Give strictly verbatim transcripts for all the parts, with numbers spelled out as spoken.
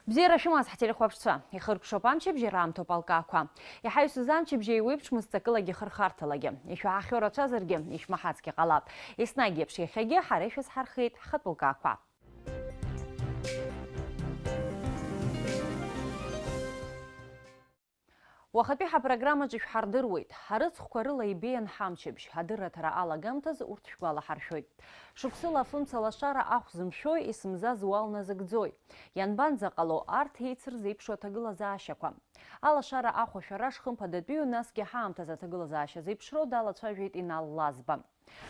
Бзиара шәымаз, ҳтелехәаԥшцәа! Ихыркәшоуп амчыбжь, ираамҭоуп алкаақәа. Иҳаҩсыз амчыбжь еиуеиԥшмызт ҵакылагьы хырхарҭалагьы. Ишәаҳахьоу рацәазаргьы, ишәмаҳацгьы ҟалап. Еснагь еиԥш иахьагьы ҳара ишәызҳархеит ҳхатә лкаақәа. Уахатәи ҳапрограммаҿы ишәҳардыруеит, ҳарыцхәқәа рыла ибеиан ҳамчыбжь, адырраҭара алагамҭазы урҭ шәгәалаҳаршәоит. Шықәсыла афымца лашара ахә зымшәои, есымза зуал назыгӡои? Ианбанӡаҟало арҭ еицырзеиԥшу аҭагылазаашьақәа? Алашара ахә ашәара шхымԥадатәиу, насгьы ҳаамҭазы аҭагылазаашьа зеиԥшроу далацәажәеит Инал Лазба.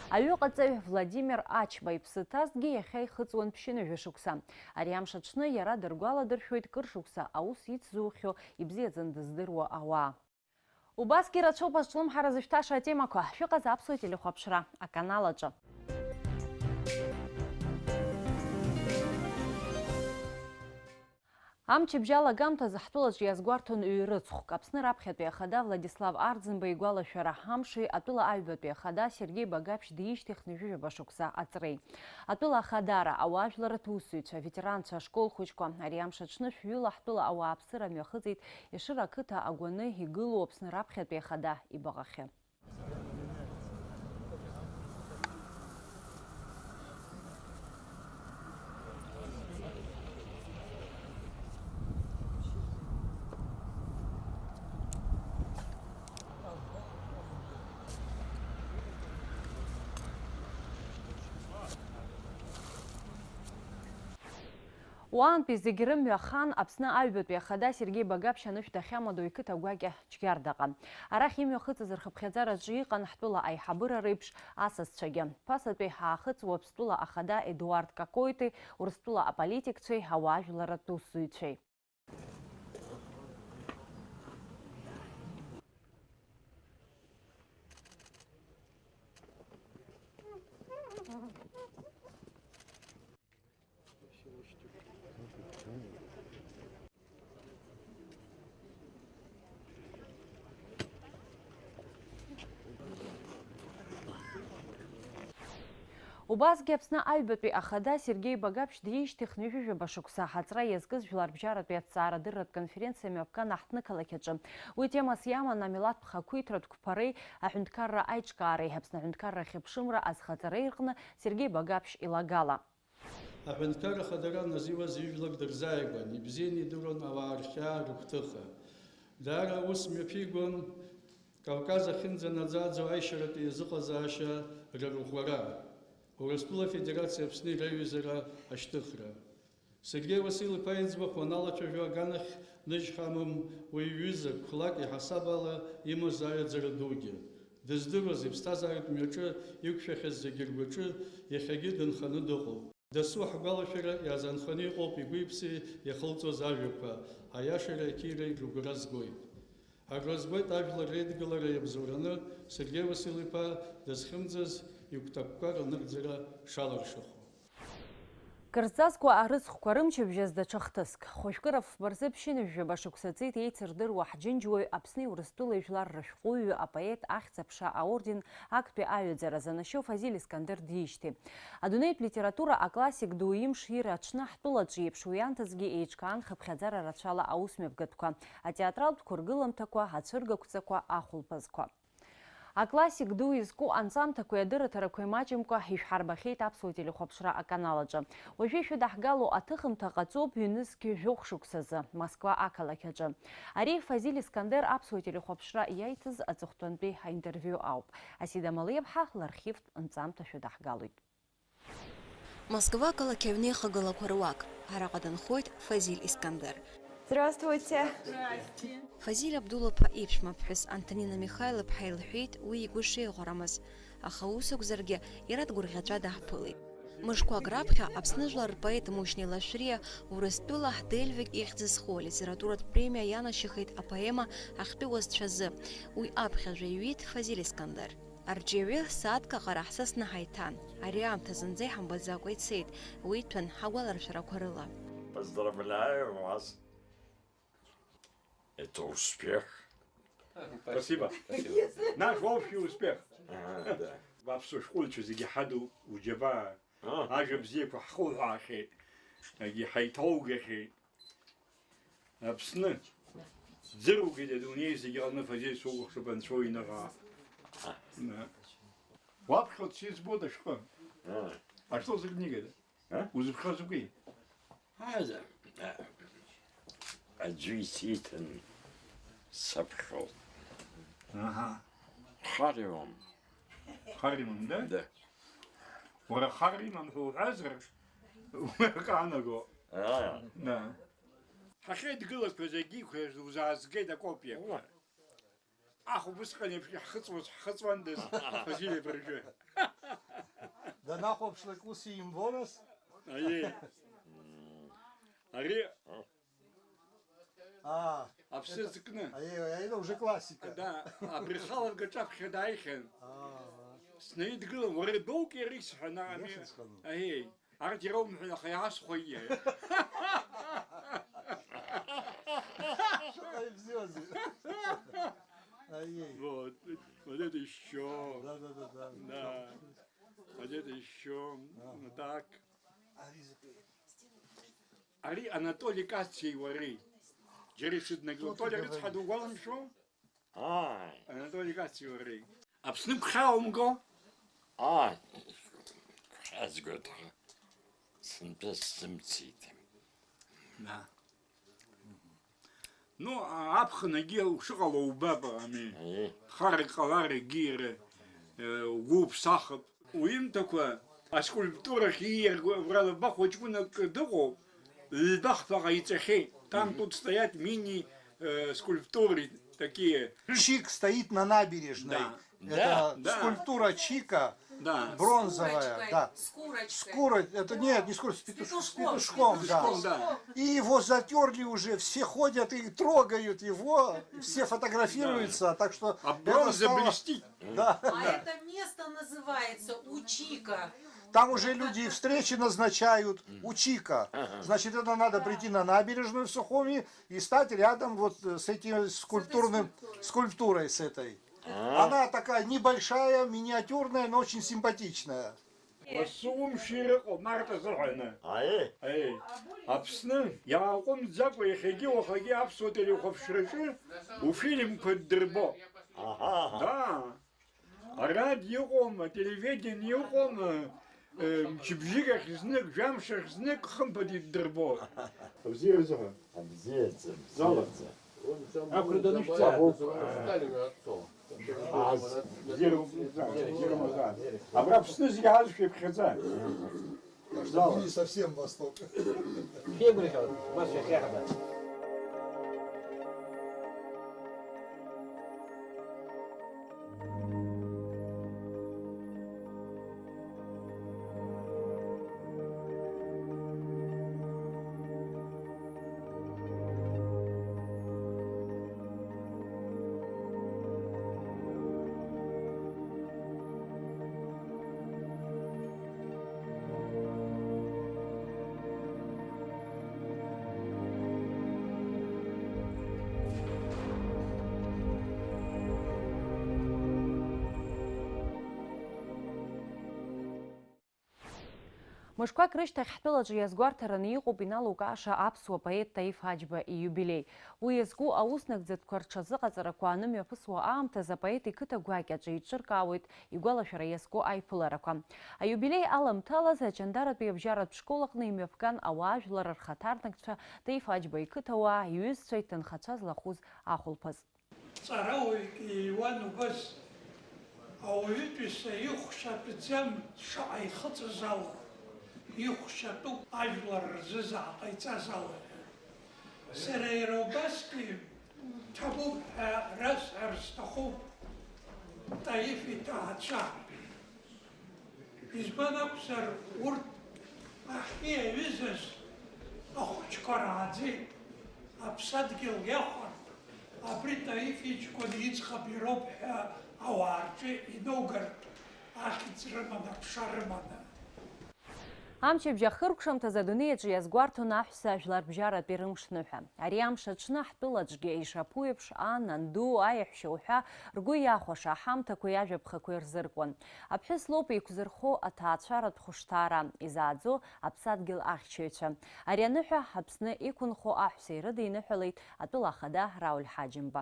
Аҩыҟаҵаҩ Владимир Ачба иԥсы ҭазҭгьы иахьа ихыҵуан ԥшьынҩажәа шықәса. Ари амш аҽны иара дыргәаладыршәоит кыр шықәса аус ицзухьоу, ибзиаӡаны дыздыруа ауаа. Убасгьы рацәоуп азҿлымҳара зышәҭаша атемақәа. Шәыҟаз аԥсуа телехәаԥшра аканал аҿы. Амчыбжь алагамҭазы ҳтәылаҿы иазгәарҭон ҩ-рыцхәк. Аԥсны раԥхьатәи ахада Владислав Арӡынба игәалашәара, амши атәыла аҩбатәи ахада Сергеи Багаԥшь диижьҭеи хынҩажәижәаба шықәса аҵреи. Атәыла ахадара, ауаажәларратә усзуҩцәа, аветеранцәа, ашкол хәыҷқәа, ари амш аҽны шәҩыла ҳтәыла ауааԥсыра мҩахыҵит Ешыра ақыҭа агәаны игылоу Аԥсны раԥхьатәи ахада ибаҟахьы. Уаантәи зегь рымҩа хан Аԥсны аҩбатәи ахада Сергеи Багаԥшь анышә дахьамадоу иқыҭа гәакьа Џьгьардаҟа. Арахь имҩахыҵыз рхыԥхьаӡараҿы иҟан ҳтәыла аиҳабыра реиԥш асасцәагьы. Ԥасатәи ҳаахыҵ Уаԥстәыла ахада Едуард Какоити, Урыстәыла аполитикцәеи ауаажәларратә усзуҩцәеи. Убасгьы Аԥсны аҩбатәи ахада Сергеи Багаԥшь диижьҭеи хынҩажәижәаба шықәса ҳаҵра иазкыз жәларбжьаратәи аҭҵаарадырратә конференциа мҩаԥган аҳҭнықалақь аҿы. Уи темас иаман амилаҭтә хақәиҭратә қәԥареи аҳәынҭқарра аиҿкаареи Аԥсны аҳәынҭқарра ахьыԥшымра азхаҵареи рҟны Сергеи Багаԥшь илагала. Аҳәынҭқарра Ахадара назиуаз ижәлак дырзааигәан, ибзианы идыруан ауаа рхьаа, рыгәҭыха. Даара аус мҩаԥигон Кавказ ахьынӡанаӡааӡо аишьаратәи азыҟазаашьа рырӷәӷәара, Урыстәыла Афедерациа Аԥсни раҩызара ашьҭыхра. Сергеи Уасил-иԥа иӡбахә уаналацәажәо аганахь ныжьхьамым уи иҩыза, қәлак иҳасаб ала имаз аҩаӡара дугьы. Дыздыруаз, иԥсҭазааратә мҩаҿы иқәшәахьаз зегьы ргәаҿы иахьагьы дынханы дыҟоуп. Дасу ҳгәалашәара иазанханы иҟоуп игәи-иԥси иахылҵуаз ажәақәа, аиашареи ақьиреи рыгәра згоит. Агәра згоит ажәлар реидгылара иабзоураны Сергеи Уасил-иԥа дызхьымӡаз игәҭакқәа рынагӡара шалыршахо. Кырзҵазкуа арыцхәқәа рымчыбжьаз даҽа хҭыск. Хәажәкыра фба рзы ԥшьынҩажәаба шықәса ҵит еицырдыруа ҳџьынџьуаҩ, Аԥсни Урыстәылеи жәлар рышәҟәыҩҩы, апоет, ахьӡ-аԥша аорден актәи аҩаӡара занашьоу Фазиль Искандер диижьҭеи. Адунеитә литература аклассик ду имш ира аҽны ҳтәылаҿ еиԥш уи анҭыҵгьы еиҿкаан хыԥхьаӡара рацәала аусмҩаԥгатәқәа, атеатралтә қәыргыламҭақәа, ацәыргақәҵақәа, ахәылԥазқәа. Аклассик ду изку анҵамҭақәеи адырраҭарақәеи маҷымкәа ишәҳарбахьеит аԥсуа телехәаԥшра аканал аҿы. Уажәы ишәыдаҳгало аҭыхымҭа ҟаҵоуп ҩнызқь жәохә шықәсазы, Москва ақалақь аҿы. Ари Фазиль Искандер аԥсуа телехәаԥшра иаиҭаз аҵыхәтәантәи аинтервиу ауп. Асида Малиаԥҳа лархивтә нҵамҭа шәыдаҳгалоит. Москва ақалақь аҩны ихагылақәа руак. Араҟа дынхоит Фазиль Искандер. Здравствуйте. Фазиль Абдулаԥа иԥшәма ԥҳәыс Антонина Михаил-иԥҳа илҳәеит уи игәы шеиӷьарамыз, аха ус акәзаргьы, иара дгәырӷьаҵәа дааԥылеит. Мышқәак раԥхьа Аԥсны жәлар рпоет Мушьни Лашәриа Урыстәыла ҳдельвик ихьӡ зху алитературатә премиа ианашьахеит апоема Ахьтәы уасцәазы. Уи аԥхьажәа иҩит Фазиль Искандер. Арҿиаҩы сааҭк аҟара ҳсасны ҳаиҭан. Ари аамҭа зынӡа иҳамбаӡакәа ицеит, уи ҭәын ҳагәаларшәарақәа рыла. Поздравляю вас. Это успех. Спасибо. Наш общий успех. Ага, да. Аԥсуа шәҟәыҩҩцәа зегьы ҳадуп, уџьабаа. А. Ажәа бзиақәа ҳхуҳәаахьеит, егьи ҳаиҭаугахьеит. Аԥсны ӡыргеит адунеи зегьы аҟны, Фазиль, сукәыхшоуп, анцәа уиныҳәа. Уаԥхьа уцәа избоит ашәҟәы. А что за книга? Узыԥхьо закәи? Аза, аӡәы исиҭан саԥхьоуп. Аҳа. Хар имам. Хар имам, да? Да. Уара хар имам ҳәа уҳәазар, уи акы аанаго. Аа. Да. Ҳахьеидгылақәаз егьиқәа узаазгеит акопиақәа. Уа. Аха убысҟан еиԥш иаҳхыҵуаз ҳхыҵуандаз, Фазиль абыржәы. Данахәаԥшлак ус имбо, нас? Аиеи. Ари Аа, аԥсы это, зкны. Аиеи, аиеи, это уже классика. Да, абри халак аҿаԥхьа дааихьан. Аа. Снаидгылан, уара доук иара исҳәан, ами. Иашаҵәҟьаны. Аиеи. Арҭ ираумҳәан, аха иаасхәа ииаҳәа. Шаҟа ибзиоузеи. Аиеи. Вот, вот это ещё. Да, да, да, да. Да. Вот это ещё. Ага. Вот так. Ари Анатоли Кациеи уареи. Џьара исыднакыло. Кто ты Толи рыцҳа говоришь? Дугәаламшәо? Ааи. Анатоли Кациеи уареи. Аԥсны гәхьаа умго? Ааи. Гәхьаазгоит, аха сынтәа сзымцеит. Да. Ну, а-, аԥхынагьы ушыҟало убап, ами. Аиеи. Харак ҟалар егьи иара, э, угәы уԥсахып. Уҩымҭақәа аскульптурахь ииарго, убра лыба хәыҷкәынак дыҟоуп, ҩба-хԥа ҟаиҵахьеит. Там тут стоят мини, э, скульптуры такие. Чик стоит на набережной. Да. Да, это да. Скульптура Чика, да, бронзовая, с курочкой, да. С курочкой. С куро-, это нет, не с куро-, с петуш-, с петушком, да. С петушком, да. И его затерли уже, все ходят и трогают его, все фотографируются, да. Так что а это бронза стало блестит. Да, а да. Это место называется Учика. Там уже люди встречи назначают Учика. Ага. Значит, это надо прийти на набережную в Сухуми и стать рядом вот, э, с этим скульптурным, скульптурой с этой. А. Она такая небольшая, миниатюрная, но очень симпатичная. Лассы умшира ыҟоуп, Марҭа азыҳәаны. Аиеи. Аиеи. Аԥсны иааҟәымҵӡакәа иахьагьы уахагьы аԥсуа телехәаԥшраҿы уфильмқәа ддырбо. Аҳа, аҳа. Да. Арадио ыҟоума, ателевидение ыҟоума, э, мчыбжьык ахь знык, жәамш ахь знык, хымԥада иддырбо. Абзиаразы ҳәа. Абзиаӡа, зала. Абзиаӡа. Ақәра данышәҵа. Абзиара умҵан, абзиара умҵан. Абра Аԥсны зегьы ҳазшәа иԥхьаӡа. Зала. Не совсем восток. Шәеигәырӷьон, ма шәахьеиҳабац. Мышқәак рышьҭахь ҳтәылаҿы иазгәарҭараны иҟоуп иналукааша аԥсуа поет Таиф Ҳаџьба ииубилеи. Уи иазку ауснагӡатәқәа рҽазыҟаҵарақәа анымҩаԥысуа аамҭазы апоет иқыҭа гәакьаҿы еиҿыркаауеит игәалашәара иазку аиԥыларақәа. Аиубилеи аламҭалаз Аҷандаратәи абжьаратә школ аҟны имҩаԥган ауаажәлар рхаҭарнакцәа, Таиф Ҳаџьба иқыҭауаа, иҩызцәа, иҭынхацәа злахәыз ахәылԥаз. Ҵарауаҩык ииуан убас, ауаҩытәыҩса ихәша атәӡам шаҟа ихыҵыз ала, ихәша атәуп ажәлар рзы зааҟаиҵаз ала ҳәа. Сара иара убасгьы ҭабуп ҳәа расҳәар сҭахуп Таиф иҭаацәа. Избан акәзар, урҭ ахьиаҩызаз ахәыҷқәа рааӡеит, аԥсадгьыл иахәартә, абри Таиф иҷкәын иӡӷаб ироуп ҳәа ауаа рҿы инаугартә ахьӡ рыман, аԥша рыманы. Амчыбжь ахыркәшамҭаз адунеи аҿы иазгәарҭон аҳәса жәларбжьаратәи рымшныҳәа. Ари амш аҽны ҳтәылаҿгьы ишаԥу еиԥш, ан, анду, аиаҳәшьа уҳәа ргәы иахәаша аҳамҭақәеи ажәаԥхақәеи рзыркуан. Аԥҳәыс лоуп еиқәзырхо аҭаацәаратә хәышҭаара, изааӡо аԥсадгьыл ахьчаҩцәа. Ари аныҳәа Аԥсны иқәынхо аҳәса ирыдиныҳәалеит атәыла ахада Рауль Ҳаџьымба.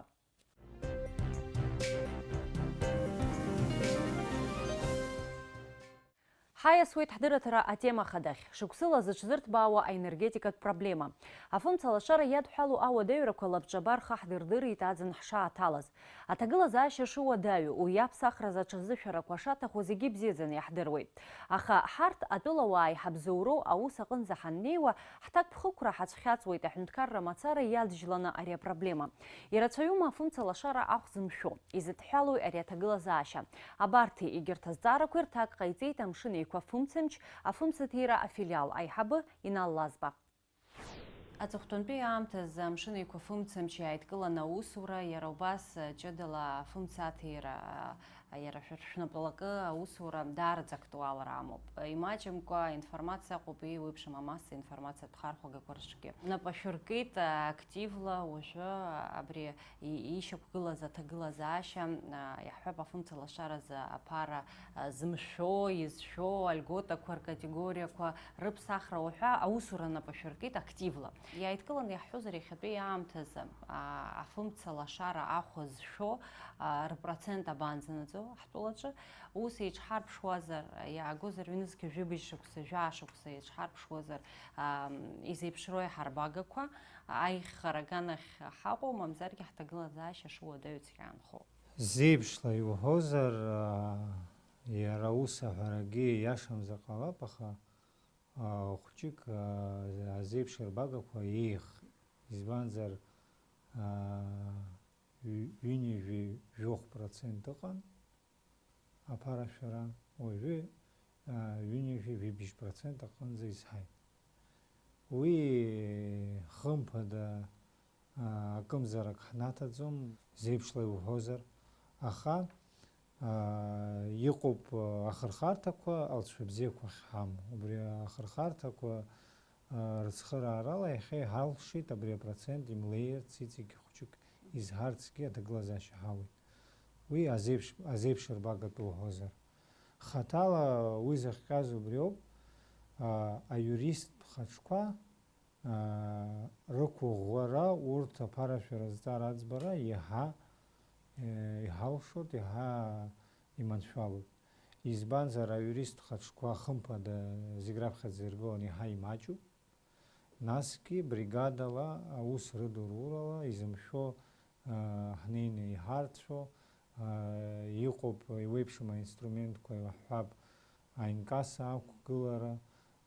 Ҳаиасуеит ҳдырраҭара атема хадахь, шықәсыла зыҽзырҭбаауа аенергетикатә проблема. Афымца лашара иадҳәалоу ауадаҩрақәа лабҿаба рхы ҳдырдырит аӡын ҳшааҭалаз. Аҭагылазаашьа шыуадаҩу, уи аԥсахразы аҽазышәарақәа шаҭаху зегьы ибзиаӡаны иаҳдыруеит. Аха ҳарҭ атәылауаа иҳабзоуроу аус аҟынӡа ҳаннеиуа, ҳҭакԥхықәра ҳацәхьаҵуеит аҳәынҭқарра мацара иаджьланы ари апроблема. Ирацәаҩума афымца лашара ахә зымшәо? Изыдҳәалои ари аҭагылазаашьа? Абарҭи егьырҭ азҵаарақәеи рҭак ҟаиҵеит Амшын Еиқәа фымцамч афымцаҭира афилиал аиҳабы Инал Лазба. Аҵыхәтәантәи аамҭазы Амшын Еиқәа фымцамч иааидкыланы аусура, иара убас ҷыдала афымцаҭира, иара шәа-, шәнапалакы аусура даараӡа актуалра амоуп. Имаҷымкәа информациа ыҟоуп, еиуеиԥшым амассаинформациатә хархәагақәа рҿгьы. Нап ашәыркит активла уажәы абри и-, ишьақәгылаз аҭагылазаашьа, а, иаҳҳәап, афымца лашаразы аԥара, а, зымшәо, изшәо, альготақәа ркатегориақәа рыԥсахра уҳәа аусура нап ашәыркит активла. Иааидкыланы иаҳҳәозар, иахьатәи аамҭазы, а, афымца лашара ахә зшәо, а, рпроцент абанӡанаӡо ҳтәылаҿы? Ус еиҿҳарԥшуазар, иаагозар ҩнызқьи жәибжь шықәса, жәаа шықәса еиҿҳарԥшуазар, а, изеиԥшроу аиҳарбагақәа, аиӷьхара аганахь ҳаҟоу, мамзаргьы ҳҭагылазаашьа шыуадаҩу цқьа аанхоу. Зеиԥшла иуҳәозар, аа, иара ус аҳәарагьы иашамзар ҟалап, аха, аа, хәҷык, аа, азеиԥш рбагақәа еиӷьхеит. Избанзар, аа, ҩ-, ҩынҩажәи жәохә процент ыҟан. Аԥарашәара уажәы, аа, ҩынҩажәи жәибжь процент аҟынӡа изҳаит. Уи, хымԥада, аа, акымзарак ҳнаҭаӡом, зеиԥшла иуҳәозар, аха, аа, иҟоуп, аа, ахырхарҭақәа алҵшәа бзиақәа ахьҳамоу. Убри ахырхарҭақәа, аа, рыцхыраарала иахьа иҳалшеит абри апроцент имлеирц, иҵегь хәҷык изҳарцгьы аҭагылазаашьа ҳауеит. Уи азеиԥш-, азеиԥш рбагатәу уҳәозар. Хаҭала уи зыхҟьаз убриоуп, аа, аиуристтә хаҿқәа, аа, рықәыӷәӷәара, урҭ аԥарашәара зҵара аӡбара иаҳа, е, иҳалшоит, иаҳа иманшәалоит. Избанзар, аиуристтә хаҿқәа, хымԥада, зегь раԥхьаӡа иргыланы иаҳа имаҷуп. Насгьы бригадала аус рыдурурала изымшәо, аа, ҳнеины иҳарцәо, аа, иҟоуп, еиуеиԥшым аинструментқәа, иуаҳҳәап, аинкаса ақәгылара,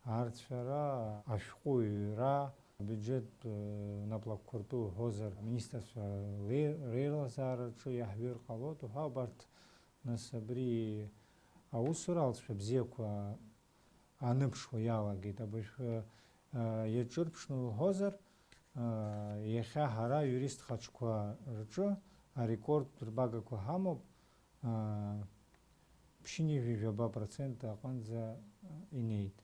арцәара, ашәҟәыҩҩра, абиуџьеттә, э, наплакқәа ртәы уҳәозар, аминистрцәа ле-, реилазаараҿы иаҳҩыр ҟалоит уҳәа, убарҭ, нас, абри аусура алҵшәа бзиақәа аныԥшуа иалагеит. Абыржә, э, иаҿырԥшны уҳәозар, э, иахьа ҳара аиуристтә хаҿқәа рҿы арекордтә рбагақәа ҳамоуп, э, ԥшьынҩажәи жәаба процент аҟынӡа, э, инеит.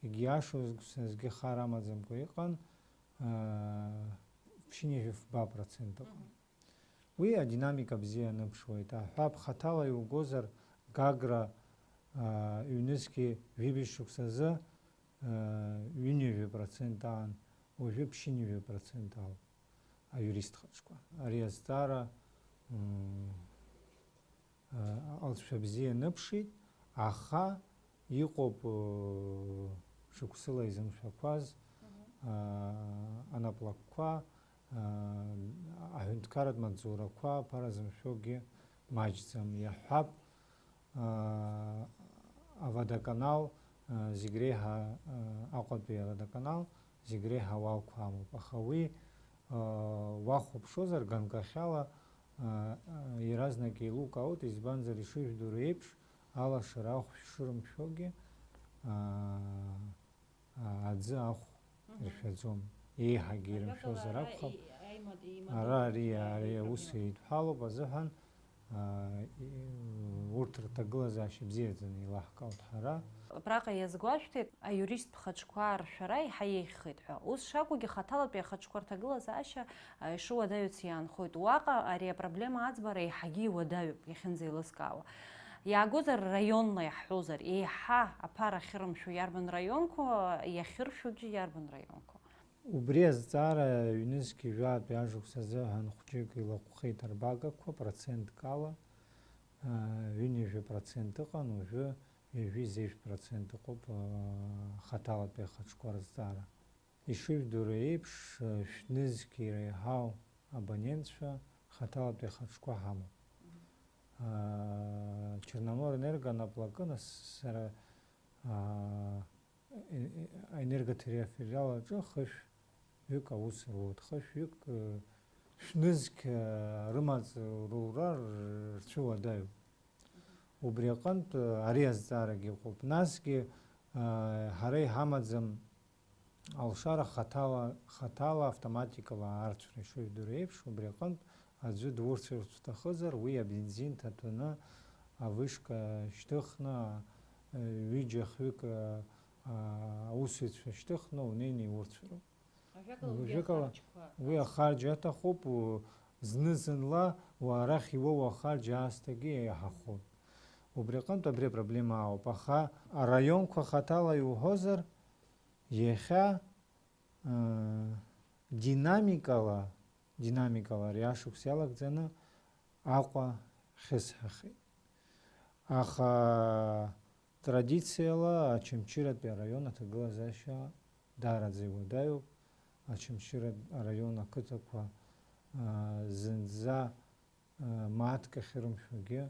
Егьиашоу, сгәы-, сгәы хар амаӡамкәа иҟан, э, ԥшьынҩажәи фба процент ыҟан. Уи адинамика бзиа аныԥшуеит. Аҳәап, хаҭала иугозар, Гагра, аа, ҩнызқьи жәибжь шықәсазы, аа, ҩынҩажәи процент аан, уажәы ԥшьынҩажәи процент ауп аиуристтә хаҿқәа. Ари азҵаара, м, аа, алҵшәа бзиа аныԥшит, аха иҟоуп, ыы, шықәсыла изымшәақәаз, аа, анаплакқәа, аа, аҳәынҭқарратә маҵзурақәа аԥара зымшәогьы маҷӡам. Иаҳҳәап, аа, аводоканал, аа, зегь реиҳа, аа, Аҟәатәи аводоканал зегь реиҳа ауалқәа амоуп, аха уи, аа, уахәаԥшуазар, ганкахьала, аа, иаразнак еилукаауеит, избанзар, ишыжәдыруа еиԥш, алашара ахә шырымшәогьы, аа, аа, аӡы ахә ршәаӡом. Еиҳагьы ирымшәозар акәхап. Ара ари, ари аус еидҳәалоуп азыҳәан, Аа, и-, урҭ рҭагылазаашьа бзиаӡаны еилаҳкаауеит ҳара. Абраҟа иазгәашәҭеит, аиуристтә хаҿқәа ршәара еиҳа еиӷьхеит ҳәа. Ус шакәугьы, хаҭалатәи ахаҿқәа рҭагылазаашьа, а, ишуадаҩыц иаанхоит. Уаҟа ари апроблема аӡбара еиҳагьы иуадаҩуп, иахьынӡеилыскаауа. Иаагозар, раионла иаҳҳәозар, еиҳа аԥара ахьырымшәо иарбан раионқәоу, иахьыршәогьы иарбан раионқәоу? Убри азҵаара ҩнызқьи жәаатәи ажықәс азыҳәан хәҷык илаҟәхеит арбагақәа, процентк ала, аа, ҩынҩажәа процент ыҟан, уажәы ҩажәи зежә процент ыҟоуп, аа, хаҭалатәи ахаҿқәа рызҵаара. Ишыжәдыруа еиԥш, шәнызқь иреиҳау абонентцәа хаҭалатәи ахаҿқәа ҳамоуп. Аа, Черноморэнерго анаплакы нас сара, аа, э-, э-, аенергоҭыреи афилиал аҿы хышәҩык аус руеит. Хышәҩык, э, шәнызқь, э, рымаҵ рура р-, рцәыуадаҩуп. Убри аҟынтә, э, ари азҵаарагьы ыҟоуп. Насгьы, э, ҳара иҳамаӡам алшара хаҭала, хаҭала автоматикала аарцәра ишыжәдыруа еиԥш, убри аҟынтә аӡәы дурцәарц уҭахызар, уи абензин ҭаҭәаны авышка шьҭыхны, э, ҩыџьа-хҩык, э, а, аусзуҩцәа шьҭыхны унеины иурцәароуп. Ажәакала, уи Уажәакала, ахарџьқәа уи ахарџь аҭахуп, у-, зны-зынла уа арахь иуоу ахарџь аасҭагьы иаҳахәон. Убри аҟынтә абри апроблема аауп, аха араионқәа хаҭала иуҳәозар, иахьа, ыы, динамикала, динамикала ари ашықәс иалагӡаны Аҟәа хьысҳахеит. Аха традициала Очамчыратәи араион аҭагылазаашьа даараӡа иуадаҩуп. Очамчыратә араион ақыҭақәа, аа, зынӡа, аа, мааҭк ахьырымшәогьы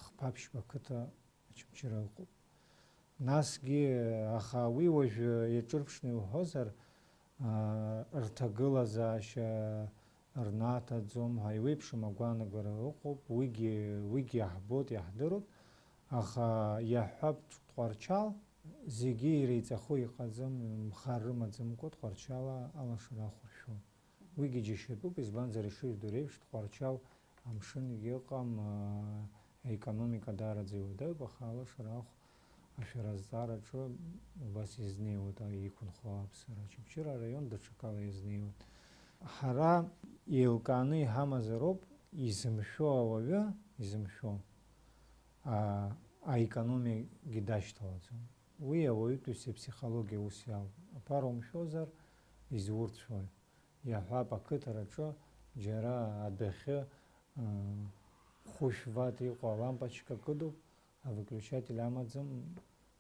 хԥа-ԥшьба қыҭа Очамчыра ыҟоуп. Насгьы, аха уи уажәы иаҿырԥшны иуҳәозар, аа, рҭагылазаашьа рнаҭаӡом ҳәа еиуеиԥшым агәаанагара ыҟоуп, уигьы, уигьы иаҳбоит, иаҳдыруеит, аха иаҳҳәап, Тҟәарчал зегьы иреиҵахо иҟаӡам, хар рымаӡамкәа Тҟәарчала алашара ахәыршәон. Уигьы џьашьатәуп, избанзар, ишыжәдыруа еиԥш, Тҟәарчал амшынгьы ыҟам, аа, аекономика даараӡа иуадаҩуп, аха алашара ахә ашәара азҵаараҿы убас иазнеиуеит, а, иқәынхо аԥсара. Очамчыра араион даҽакала иазнеиуеит. Ҳара еилкааны иҳамазароуп, изымшәо ауаҩы, изымшәо, а, аекономиагьы дашьҭалаӡом. Уи ауаҩытәыҩса иԥсихологиа ус иалоуп. Аԥара умшәозар, изурцәои? Иаҳҳәап, ақыҭараҿы џьара адәахьы, ы, хәышә ватт иҟоу алампочка кыдуп, авыключатель амаӡам,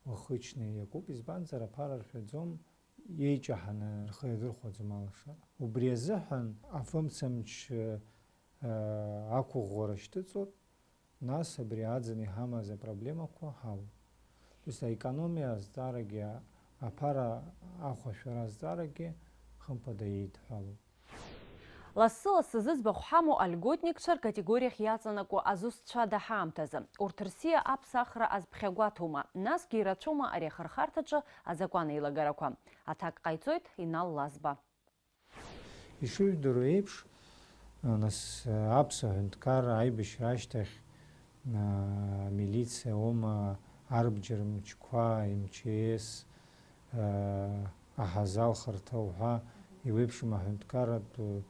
уахычны иакуп, избанзар, аԥара ршәаӡом, иеиҷаҳаны рхы иадырхәаӡом алашара. Убри азыҳәан афымцамч, ы, ақәыӷәӷәара шьҭыҵуеит, нас абри аӡын иҳамаз апроблемақәа ҳауп. То есть аекономиа азҵаарагьы, аԥара ахәашәара азҵаарагьы хымԥада еидҳәалоуп. Лассы-лассы зыӡбахә ҳамоу альготникцәа ркатегориахь иаҵанакуа азусҭцәада ҳаамҭазы. Урҭ рсиа аԥсахра азԥхьагәаҭоума, насгьы ирацәоума ари ахырхарҭаҿы азакәан еилагарақәа? Аҭак ҟаиҵоит Инал Лазба. Ишыжәдыруа еиԥш, нас, аԥсуа ҳәынҭқарра аибашьра ашьҭахь, амилициа аума, арбџьар мчқәа, МЧС, аҳазалхырҭа уҳәа еиуеиԥшым аҳәынҭқарратә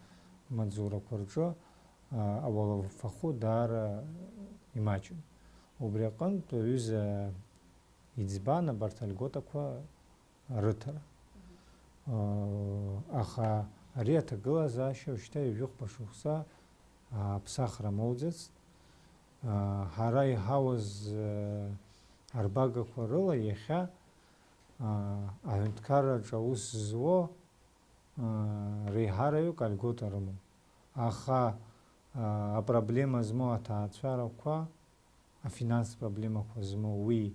маҵзурақәа рҿы ауалафахәы даара имаҷын. Убри аҟынтә, аҩыза иӡбан абарҭ альготақәа рыҭара. Аха ари аҭагылазаашьа уажәшьҭа ҩажәихәба шықәса аԥсахра амоуӡацт. Ҳара иҳауаз арбагақәа рыла иахьа аҳәынҭқарраҿы аус зуо реиҳараҩык альгота рымоуп. Аха апроблема змоу аҭаацәарақәа, афинанстә проблемақәа змоу уи,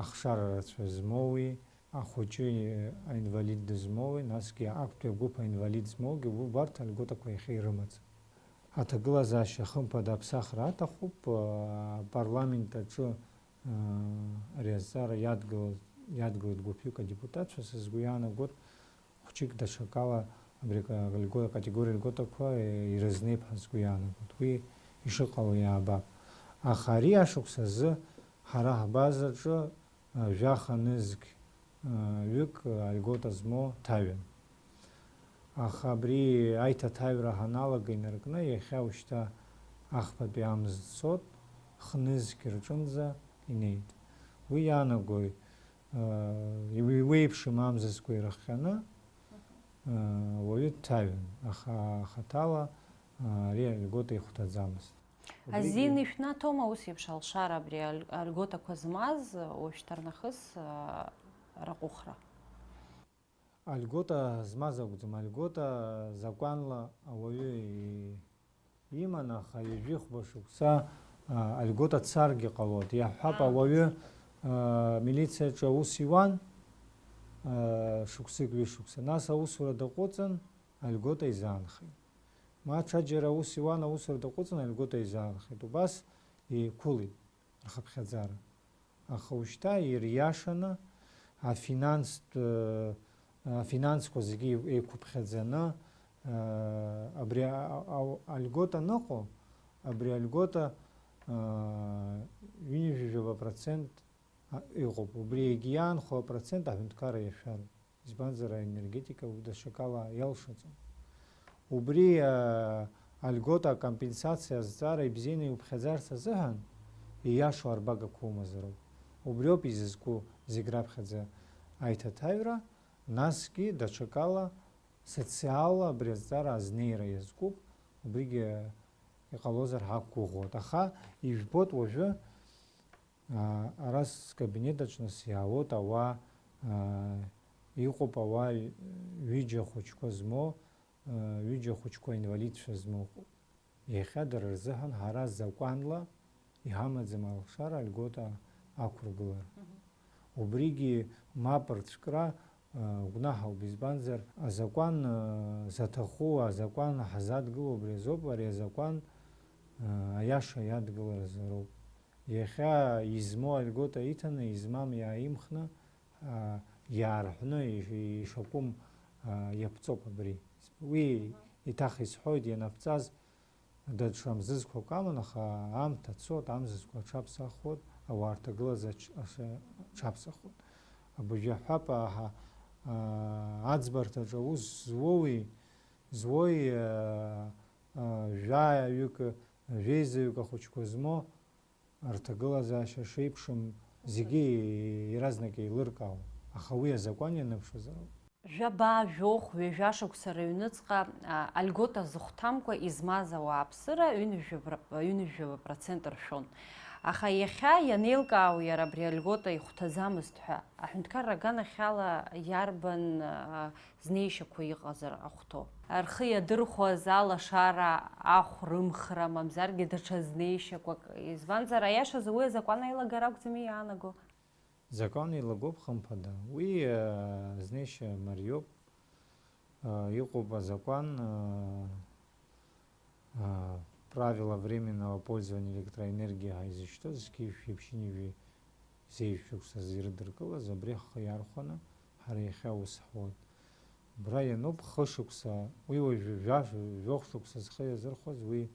ахшара рацәа змоуи, ахәыҷы аинвалид дызмоуи, насгьы актәи агәыԥ аинвалид змоугьы убарҭ альготақәа иахьа ирымаӡам. Аҭагылазаашьа хымԥада аԥсахра аҭахуп, апарламент аҿы ари азҵаара иадгылоит, иадгылоит гәыԥҩык адепутатцәа, са сгәы иаанагоит, хәҷык даҽакала Абри акатегориа льготақәа ирызнеип ҳәа сгәы иаанагоит. Уи ишыҟало иаабап. Аха ари ашықәс азы ҳара ҳбазаҿы жәаха нызқь ҩык алигота змоу ҭаҩын. Аха абри аиҭаҭаҩра ҳаналага инаркны, иахьа ушьҭа ахԥатәи амза цот, хнызқь рҿынӡа инеит. Уи иаанагои, иуеиԥшым амзызқәа ирыхҟьаны, уаҩы дҭаҩын, аха хаҭала ари алигота ихәҭаӡамызт. Азин ишәнаҭома ус еиԥш алшара абри аль-, алиготақәа змаз уажәшьҭарнахыс, а, раҟәыхра? Алигота змаз акәӡам, алигота закәанла ауаҩы и-, иман, аха ҩажәихәба шықәса, а, алигота царгьы ҟалоит. Иаҳҳәап, ауаҩы, а, милициаҿы аус иуан, а, шықәсык, ҩышықәса. Нас аусура даҟәыҵын, алигота изаанхеит. Ма ҽаџьара аус иуан, аусура даҟәыҵын, алигота изаанхеит. Убас еиқәылеит рхыԥхьаӡара. Аха ушьҭа ириашаны афинанстә, афинансқәа зегьы еиқәыԥхьаӡаны, абри а-, а-, алигота аныҟоу, абри алигота, ҩынҩажәижәаба процент, а, иҟоуп. Убри егьиаанхо апроцент аҳәынҭқарра иашәароуп. Избанзар, аенергетика уи даҽакала иалшаӡом. Убри, а, алигота акомпенсациа азҵаара ибзианы иуԥхьаӡарц азыҳәан, ииашоу арбагақәа умазароуп. Убриоуп изызку зегь раԥхьаӡа аиҭаҭаҩра, насгьы даҽакала социалла абри азҵаара азнеира иазкуп, убригьы иҟалозар ҳақәгәыӷуеит. Аха ижәбоит уажәы, Аа, ара скабинет аҿы нас иаауеит ауаа, аа, иҟоуп ауаа ҩыџьа хәыҷқәа змоу, аа, ҩыџьа хәыҷқәа инвалидцәа змоу ыҟоуп. Иахьа дара рзыҳәан ҳара закәанла иҳамаӡам алшара, алигота ақәыргылара. Мгм. Убригьы мап рцәкра, аа, гәнаҳауп, избанзар, азакәан, аа, заҭаху, азакәан ҳазадгыло убри азоуп, ари азакәан, аа, аиаша иадгыларазы роуп. Иахьа измоу алигота иҭаны, измам иааимхны, аа, иаарҳәны иш-, ишакәым, аа, иаԥҵоуп абри. Уи Мгм. еиҭах исҳәоит, ианаԥҵаз даҽа мзызқәак аман, аха аамҭа цоит, амзызқәа аҽаԥсахуеит, ауаа рҭагылазаашьа аҽ-, аҽ-, аҽаԥсахуеит. Абыржәы иаҳҳәап, аҳа-, аа, аӡбарҭаҿы аус зуоуи, зуои, аа, аа, жәаҩык, жәеизаҩык ахәыҷқәа змоу, рҭагылазаашьа шеиԥшым зегьы иаразнак еилыркаауан, аха уи азакәан ианыԥшызароуп. Жәаба, жәохә, ҩажәа шықәса рыҩныҵҟа, а, алигота зыхәҭамкәа измаз ауааԥсыра ҩынҩажәа-, ҩынҩажәаба процент ршәон. Аха иахьа ианеилкаау иара абри алигота ихәҭаӡамызт ҳәа, аҳәынҭқарра аганахьала иарбан, а, знеишьақәа иҟазар ахәҭоу? Рхы иадырхәаз алашара, ахә рымхра, мамзаргьы даҽа знеишьақәак, избанзар, аиашазы уи азакәан аилагара акәӡами иаанаго? Закәан еилагоуп, хымԥада. Уи, э, знеишьа мариоуп. Э, иҟоуп азакәан, э, а, правила временного пользования электроэнергией ҳәа изышьҭоу, зқьи жәшәи ԥшьынҩажәи зеижә шықәсазы ирыдыркылаз, абри ҳхы иархәаны ҳара иахьа аус ҳуеит. Убра иануп хышықәса, уи уажәы жәа-, жәохә шықәса зхы иазырхәаз, уи,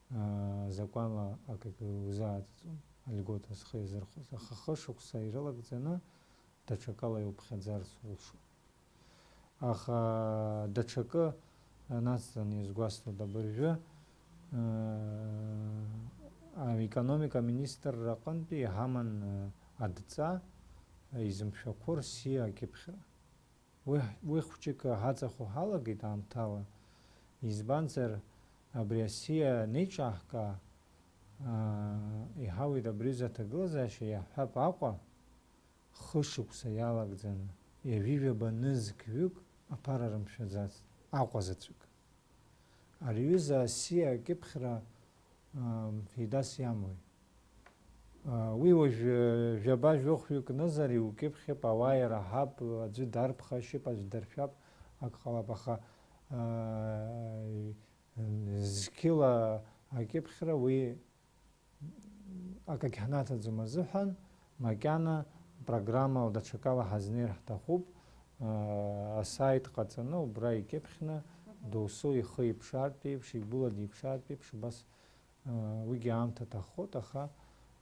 а, закәанла акгьы узааӡаӡом, алигота зхы иазырхәаз. Аха хышықәса ирылагӡаны даҽакала иуԥхьаӡарц улшоит. Аха даҽакы нацҵаны иазгәасҭоит абыржәы, аа, аекономика аминистрра аҟынтәи иҳаман, аа, адҵа, изымшәақәо рсиа акьыԥхьра. Уи, уи хәҷык ҳаҵахо ҳалагеит аамҭала, избанзар, абри асиа анеиҿаҳка, аа, иҳауеит абри аҩыза аҭагылазаашьа, иаҳҳәап, Аҟәа, хышықәса иалагӡаны, ҩажәижәаба нызқь ҩык аԥара рымшәаӡацт, Аҟәа заҵәык. Ари аҩыза асиа акьыԥхьра, ам, феидас иамои? А, уи уажә, э, жәаба жәохәҩык нызар иукьыԥхьып, ауаа ираҳап, аӡәы дарԥхашьап, аӡә даршәап, ак ҟалап, аха, а, зқьыла акьыԥхьра уи акагь ҳнаҭаӡом азыҳәан, макьана программала даҽакала ҳазнеир ҳҭахуп, Асаит ҟаҵаны, убра икьыԥхьны, досу ихы иԥшаартә еиԥш, игәыла диԥшаартә еиԥш, убас, уигьы аамҭа ҭаххоит, аха,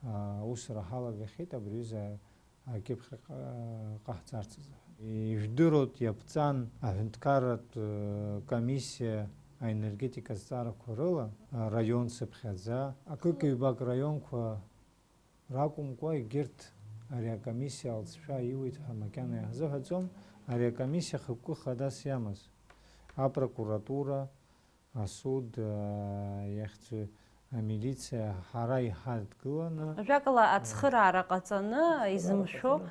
аусура ҳалагахьеит абри аҩыза акьыԥхьра ҟа-, ҟаҳҵарц азы. Ижәдыруеит, иаԥҵан аҳәынҭқарратә, комиссиа аенергетика азҵаарақәа рыла, араион цыԥхьаӡа, акык-ҩбак раионқәа ракәымкәа, егьырҭ ари акомиссиа алҵшәа иуеит ҳәа макьана иаҳзыҳәаӡом, ари акомиссиа хықәкы хадас иамаз, апрокуратура, асуд, а, иахьӡу амилициа ҳара иҳадгыланы. Ажәакала, ацхыраара ҟаҵаны, изымшәо.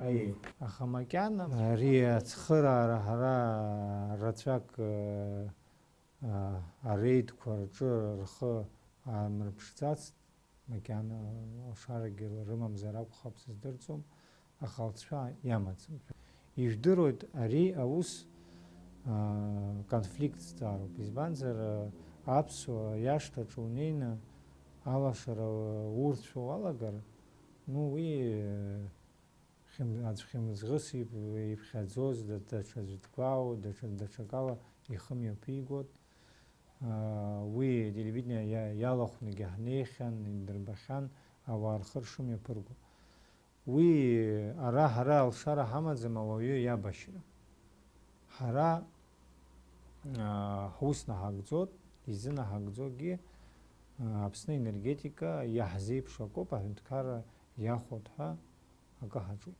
Аиеи, аха макьана ари ацхыраара ҳара рацәак, а, а, ареидқәа рҿы рхы аамырԥшӡацт, макьана алшарагьы рымамзар акәхап, сыздырӡом, аха алҵшәа иамаӡам. Ижәдыруеит, ари аус, аа, конфликтҵароуп. Избанзар, аа, аԥсуа иашҭаҿы унеины алашара урцәо уалагар, ну, уи, хьым-, аӡә хьымӡӷыс иб-, иԥхьаӡоз, да-, даҽаӡә дгәаауо, даҽа, даҽакала ихы мҩаԥигот. Аа, уи ателевидение иа-, иалахәны егьаҳнеихьан, идырбахьан ауаа рхы ршымҩаԥырго. Уи ара ҳара алшара ҳамаӡам ауаҩы иабашьра. Ҳара, аа, ҳус наҳагӡоит, изынаҳагӡогьы, аа, Аԥсны аенергетика иаҳзеиԥшу акоуп, аҳәынҭқарра иахәоит ҳәа акы ҳаҿуп.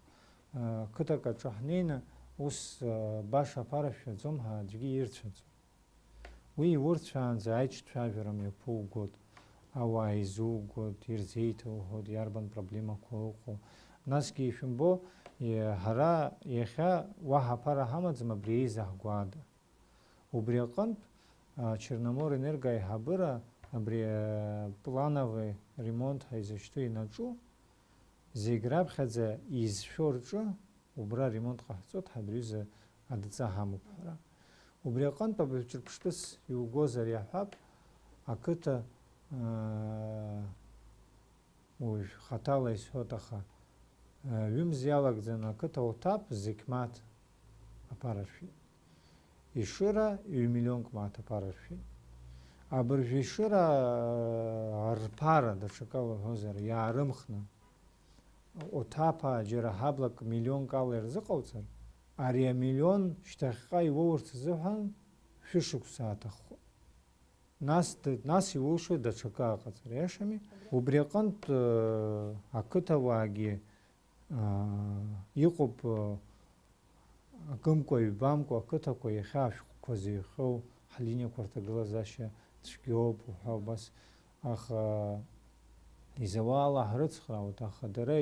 Қыҭак аҿы ҳнеины, ус, баша аԥара шәаӡом ҳәа аӡәгьы ирцәаӡом. Уи иурцәаанӡа аиҿцәажәара мҩаԥугоит, ауаа изугоит, ирзеиҭоуҳәоит, иарбан проблемақәа ыҟоу. Насгьы ишәымбо, е, ҳара иахьа уаҳа аԥара ҳамаӡам абри аизаҳгәаада. Убри аҟынтә, а, Черноморэнерго аиҳабыра абри, а, плановый ремонт ҳәа изышьҭоу инаҿу, зегь раԥхьаӡа изшәо рҿы убра аремонт ҟаҳҵоит, ҳабри аҩыза адҵа ҳамоуп ҳәа. Убри аҟынтә абаҩ ҿырԥштәыс иугозар иаҳҳәап, ақыҭа, аа, уажә хаҭала исҳәоит, аха, аа, ҩымз иалагӡаны ақыҭа уҭап, зегь мааҭ аԥара ршәит. Ешыра ҩ-миллионк мааҭ аԥара ршәит. Абыржә Ешыра, аа, рԥара, даҽакала уҳәозар, иаарымхны, Оҭаԥаа џьара ҳаблак миллионк ала ирзыҟауҵар, ари амиллион шьҭахьҟа иуоурц азыҳәан шәышықәса аҭаххоит. Нас д-, нас иулшоит даҽакы аҟаҵара, иашами? Убри аҟынтә, э, ақыҭауаагьы, э, иҟоуп, э, акымкәа-ҩбамкәа ақыҭақәа иахьа ашәҟәқәа зыҩхьоу ҳлиниақәа рҭагылазаашьа цәгьоуп уҳәа убас, аха изауала ҳрыцхраауеит, аха дара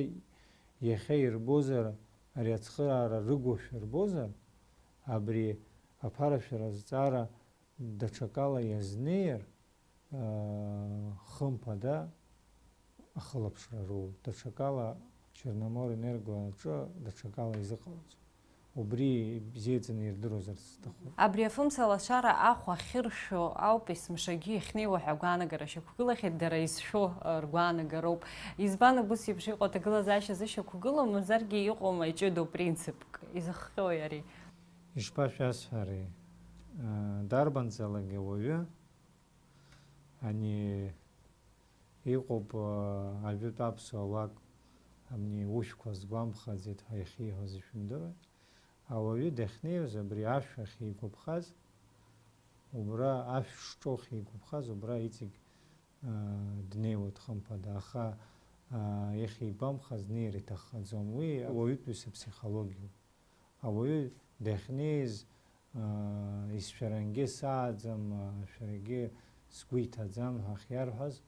иахьа ирбозар, ари ацхыраара рыгушәа рбозар, абри аԥарашәара азҵаара даҽакала иазнеир, хымԥада ахылаԥшра роуеит. Даҽакала Черноморэнерго аҿы даҽакала изыҟалаӡом. Убри бзиаӡаны ирдыруазар сҭахуп. Абри афымца лашара ахә ахьыршәо ауп есымшагьы иахьнеиуа ҳәа агәаанагара шьақәгылахьеит, дара изшәо, э, ргәаанагароуп. Избан убыс еиԥш иҟоу аҭагылазаашьа зышьақәгылоу, мамзаргьы иҟоума иҷыдоу принципк? Изыхҟьои ари? Ишԥашәасҳәари? Э, дарбанзаалак ауаҩы Ани иҟоуп, аа, ажәытә аԥсуа лак, абни ушәқәа сгәамԥхаӡеит ҳәа иахьиҳәоз ишәымдыруеи? Ауаҩы дахьнеиуаз абри ашә ахьигәаԥхаз, убра ашә шҿоу ахьигәаԥхаз, убра иҵегь, аа, днеиуеит хымԥада, аха, аа, иахьигәамԥхаз днеир иҭаххаӡом. Уи ауаҩытәыҩса ԥсихологиоуп. Ауаҩы дахьнеиз, аа, исшәарангьы сааӡам, аа, шәарагьы сгәы иҭаӡам ҳәа ахьиарҳәаз,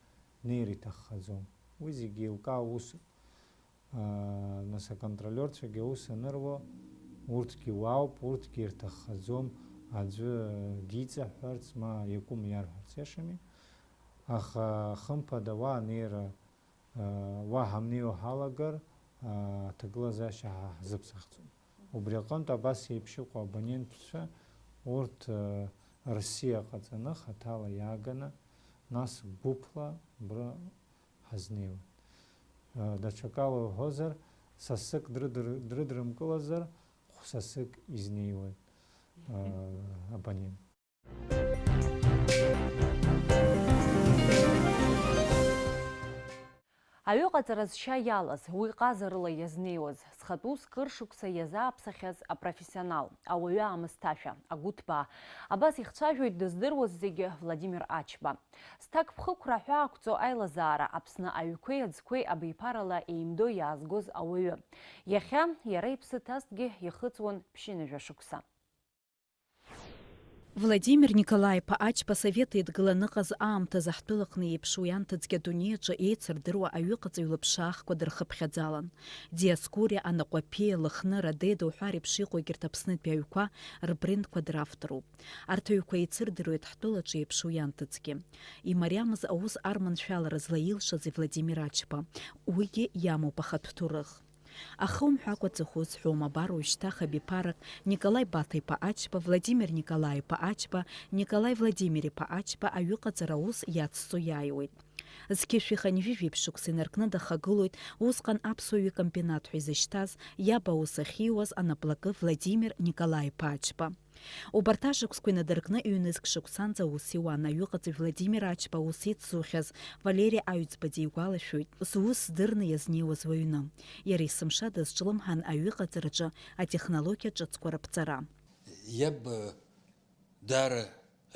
днеир иҭаххаӡом. Уи зегьы еилкаау усуп. Аа, нас аконтролиорцәагьы аус аныруа, урҭгьы уаауп, урҭгьы ирҭаххаӡом аӡәы диҵаҳәҳәарц, ма иакәым иарҳәарц, иашами? Аха, хымԥада, уа анеира Уаҳа ҳамнеиуа ҳалагар, аҭагылазаашьа ҳа ҳзыԥсахӡом. Убри аҟынтә абас еиԥш иҟоу абонентцәа, урҭ, рсиа ҟаҵаны, хаҭала иааганы, нас гәыԥла абра ҳазнеиуеит. Даҽакала уҳәозар, сасык дрыдыр-, дрыдрымкылазар, Сасык изнеиуеит, аа, абонент. Аҩыҟаҵара зшьа иалаз, уи ҟазарыла иазнеиуаз, зхатәы ус кыр шықәса иазааԥсахьаз апрофессионал, ауаҩы аамысҭашәа, агәыҭбаа. Абас ихцәажәоит дыздыруаз зегьы Владимир Ачба. Зҭакԥхықәра ҳәаақәҵо аилазаара Аԥсны аҩқәеи аӡқәеи абиԥарала еимдо иаазгоз ауаҩы. Иахьа, иара иԥсы ҭазҭгьы ихыҵуан ԥшьынҩажәа шықәса. Владимир Николаи-иԥа Ачба Совет Еидгыла аныҟаз аамҭазы ҳтәылаҟны еиԥш уи анҭыҵгьы адунеи аҿы еицырдыруа аҩыҟаҵаҩ лыԥшаахқәа дырхыԥхьаӡалан. Диоскуриа, Анаҟәаԥиа, Лыхны, Радеда уҳәа реиԥш иҟоу егьырҭ Аԥснытәи аҩқәа рбрендқәа дравторуп. Арҭ аҩқәа еицырдыруеит ҳтәылаҿы еиԥш уи анҭыҵгьы. Имариамыз аус арманшәалара злаилшаз Владимир Ачба. Уигьы иамоуп ахатә ҭоурых. Ахы умҳәакәа ҵыхәа узҳәом, абар уажәшьҭа хабиԥарак Николаи Баҭа-иԥа Ачба, Владимир Николаи-иԥа Ачба, Николаи Владимир-иԥа Ачба аҩыҟаҵара аус иацҵо иааиуеит. Зқьышәи хынҩажәи жәиԥшь шықәса инаркны дахагылоит усҟан аԥсуа ҩы-комбинат ҳәа изышьҭаз, иаб аус ахьиуаз анаплакы Владимир Николаи-иԥа Ачба. Убарҭ ашықәсқәа инадыркны ҩнызқь шықәсанӡа аус иуан аҩыҟаҵаҩ Владимир Ачба аус ицзухьаз Валери Аҩӡба дигәалашәоит, зус здырны иазнеиуаз уаҩны. Иара есымша дазҿлымҳан аҩыҟаҵараҿы атехнологиа ҿыцқәа рыԥҵара. Иаб даара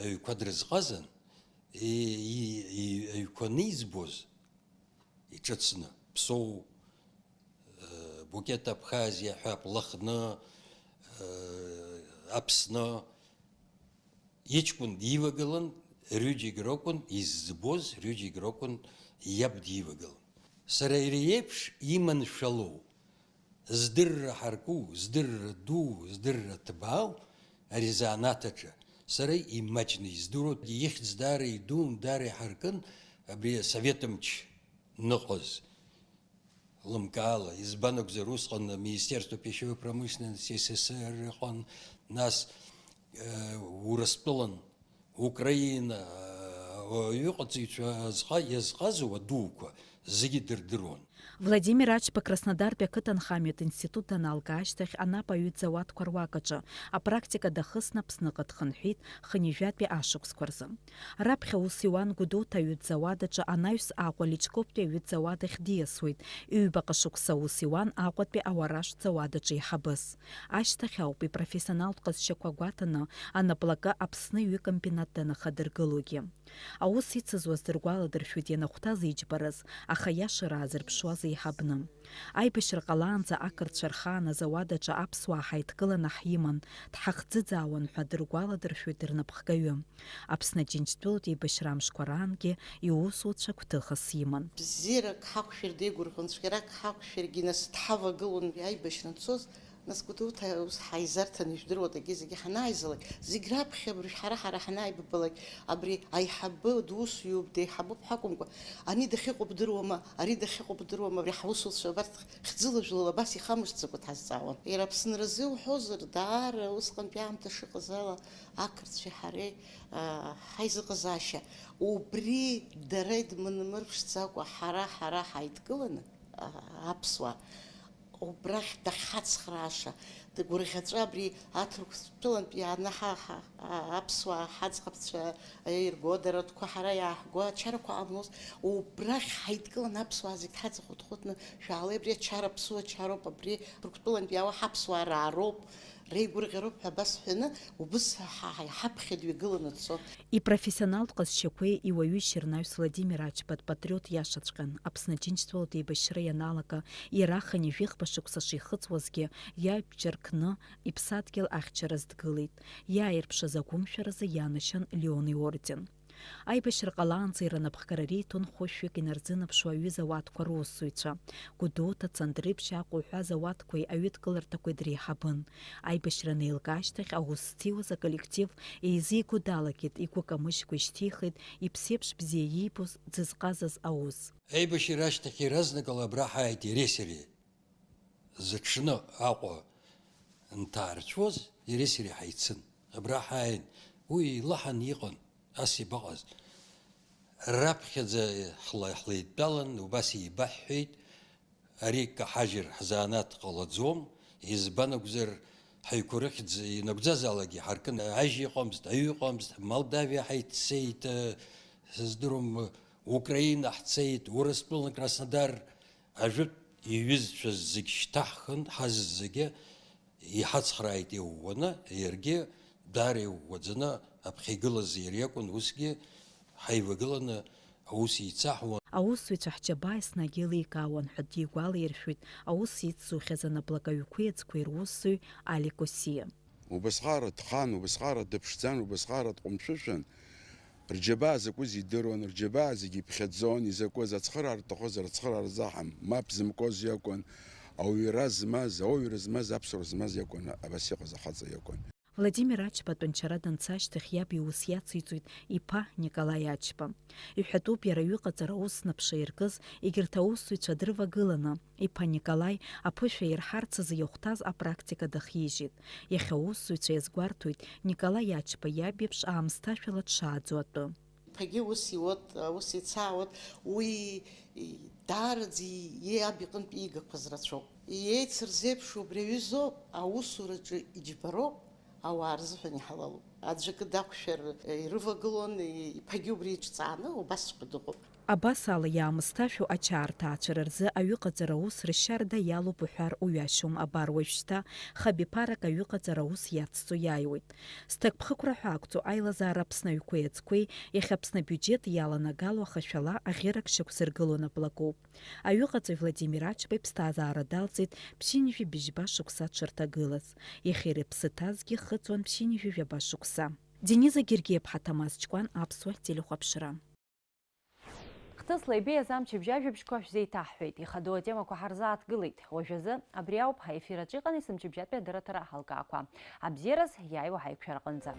аҩқәа дрызҟазан, и, и, и, аҩқәа аниӡбоз иҿыцны, Ԥсоу, э, Букет Абхазиа ҳәа, Лыхны, э, Аԥсны, иҷкәын дивагылан, рҩыџьегь ракәын изӡбоз, рҩыџьегь ракәын иаб дивагылан. Сара иара иеиԥш иманшәалоу, здырра ҳарку, здырра ду, здырра ҭбаау ари азанааҭ аҿы сара имаҷны издыруан, ихьӡ даара идун, даара иҳаркын абри асовет мч ныҟәаз. Лымкаала, избан акәзар, усҟан Министерство пищевой промышленности С С С Р ыҟан, нас, э, Урыстәылан, Украина, э, аҩыҟаҵаҩцәа азҟа-, иазҟазоу адуқәа зегьы дырдыруан. Владимир Ачба Краснодартәи ақыҭанхамҩатә институт даналга ашьҭахь Анапа аҩызауадқәа руак аҿы апрактика дахысны Аԥсныҟа дхынҳәит хынҩажәатәи ашықәсқәа рзы. Раԥхьа аус иуан Гәдоуҭа аҩызауад аҿы анаҩс Аҟәа Личковтәи аҩызауад ахь диасуеит, ҩбаҟа шықәса аус иуан Аҟәатәи ауаражәтә зауад аҿы еиҳабыс. Ашьҭахь ауп ипрофессионалтә ҟазшьақәа гәаҭаны анаплакы Аԥсны ҩы-комбинат данахадыргылогьы. Аус ицызуаз дыргәаладыршәоит ианахәҭаз иџьбараз, аха иашара аазырԥшуаз еиҳабны. Аибашьра ҟалаанӡа ақырҭцәа рхаан азауад аҿы аԥсуаа ҳаидкыланы ҳиман, дҳахӡыӡаауан ҳәа дыргәаладыршәоит рнапхгаҩы. Аԥсны Аџьынџьтәылатә еибашьра амшқәа раангьы иусуцәа гәҭыхас иман. Бзиарак ҳақәшәар деигәырӷьон, цәгьарак ҳақәшәаргьы, нас дҳавагылон аибашьра анцоз. Нас Гәдоуҭа ус ҳаизарҭаны ижәдыруа, дагьы-зегьы ҳанааизалак, зегь раԥхьа абыржә ҳара-ҳара ҳанааибабалак, абри аиҳабы дусҩуп, деиҳабуп ҳәа акәымкәа, ани дахьыҟоу бдыруама, ари дахьыҟоу бдыруама, абри ҳусуцәа абарҭ хьӡыла-жәлала абас ихамышҭӡакәа дҳазҵаауан. Иара Аԥсныразы иуҳәозар, даара усҟантәи аамҭа шыҟаз ала, ақырҭцәеи ҳареи, аа, ҳаизыҟазаашьа, убри дара идмынмырԥшӡакәа ҳара, ҳара ҳаидкыланы, аа, аԥсуаа, убрахь дахьҳацхрааша, дгәырӷьаҵәа абри аҭырқәтәылантә иааны ҳа, ҳа, а, аԥсуаа ҳаӡӷабцәа ирго, дара ртәқәа ҳара иааҳго ачарақәа ҟамлоз, убрахь ҳаидкыланы аԥсуаа зегь ҳаҵахәыҭхәыҭны, шәаалеи, абри ачара аԥсуа чароуп, абри Ҭырқәтәылантә иаауа ҳаԥсуаа раароуп, реигәырӷьароуп ҳәа абас ҳәаны, убыс ҳа, ҳа, ҳаԥхьа дҩагыланы дцон. Ипрофессионалтә ҟазшьақәеи иуаҩышьеи рнаҩс Владимир Ачба дпатриот иашаҵәҟьан, Аԥсны Аџьынџьтәылатә еибашьра ианалага, иара хынҩажәихԥа шықәса шихыҵуазгьы, иабџьар кны иԥсадгьыл ахьчараз дгылеит, иааирԥшыз агәымшәаразы ианашьан Леон иорден. Аибашьра ҟалаанӡа иара напхгара риҭон хәышәҩык инарзынаԥшуа аҩыза ауадқәа русзуҩцәа, Гәдоуҭа, Цандрыԥшь, Аҟәа уҳәа азауадқәеи аҩыдкыларҭақәеи дреиҳабын. Аибашьра анеилга ашьҭахь аус зҭиуаз аколлектив еизиго далагеит, игәы камыжькәа ишьҭихит иԥсеиԥш бзиа иибоз, дзызҟазаз аус. Аибашьра ашьҭахь иаразнакала абра ҳааит иареи сареи. Зыҽны Аҟәа нҭаарцәоз иареи сареи ҳаицын. Абра ҳааин, уи илаҳан иҟан, ас ибаҟаз. Раԥхьаӡа ҳла-, ҳлеидтәалан, убас еибаҳҳәеит, ари каҳажьыр ҳзанааҭ ҟалаӡом, избан акәзар, Ҳаиқәа рыхьӡ инагәӡазаалакгьы ҳаркын, ажь иҟамызт, аҩы иҟамызт, Молдавиа ҳаиццеит, сыздыруам, Украина ҳцеит, Урыстәылан, Краснодар, ажәытә иҩызцәа зегь шьҭаҳхын, ҳаззегьы иҳацхрааит иӷәӷәаны, иаргьы даара иӷәӷәаӡаны аԥхьа игылаз иара иакәын, усгьы ҳаивагыланы аус еицаҳуан. Аусзуҩцәа ҳџьабаа еснагь еиликаауан ҳәа дигәалаиршәоит аус ицзухьаз анаплакаҩқәеи аӡқәеи русзуҩ Али Косиа. Убасҟара дхан, убасҟара дыԥшӡан, убасҟара дҟәымшәышәан, рџьабаа закәыз идыруан, рџьабаа зегьы иԥхьаӡон, изакәыз ацхыраара рҭахызар ацхыраара рзаҳам, мап зымкоз иакәын, ауаҩра змаз, ауаҩра змаз, аԥсуара змаз иакәын, абас иҟаз ахаҵа иакәын. Владимир Ачба атәанчара данца ашьҭахь иаб иус иациҵоит иԥа Николаи Ачба. Иҳәатәуп, иара аҩыҟаҵара аус наԥшаиркыз, егьырҭ аусзуҩцәа дрывагыланы, иԥа Николаи аԥышәа ирҳарц азы иахәҭаз апрактика дахижьит. Иахьа аусзуҩцәа иазгәарҭоит Николаи Ачба иаб иеиԥш аамсҭашәала дшааӡо атәы. Иԥагьы ус иуот, ус ицаауот, уи даараӡа иаб иҟынтә иигақәаз рацәоуп. Иеицырзеиԥшу убри аҩызоуп, аусураҿы иџьбароуп, ауаа рзыҳәан иҳалалуп. Аӡәы акы дақәшәар, ирывагылон, иԥагьы убри иҿҵааны убасҵәҟьа дыҟоуп. Абас ала иаамысҭашәо ачаа рҭаацәара рзы аҩыҟаҵара аус рышьарда иалоуп уҳәар уҩашьом, абар уажәшьҭа хабиԥарак аҩыҟаҵара аус иацҵо иааиуеит. Зҭакԥхықәра ҳәа ақәҵоу аилазаара Аԥсны аҩқәеи аӡқәеи иахьа Аԥсны абиуџьет иаланагало ахашәала аӷьырак шьақәзыргыло наплакуп. Аҩыҟаҵаҩ Владимир Ачба иԥсҭазаара далҵит ԥшьынҩажәи быжьба шықәса дшырҭагылаз. Иахьа иара иԥсы ҭазгьы ихыҵуан ԥшьынҩажәи жәаба шықәса. Дениза Гергиаԥҳа, Ҭамаз Ҷкәан, Аԥсуа телехәаԥшра. Хҭысла ибеиаз амчыбжь ажәабжьқәа шәзеиҭаҳҳәеит, ихадоу атемақәа ҳарзааҭгылеит. Уажәазы абри ауп ҳаефир аҿы иҟан есымчыбжьатәи адырраҭара ҳалкаақәа. Абзиараз, иааиуа ҳаиқәшәараҟынӡа.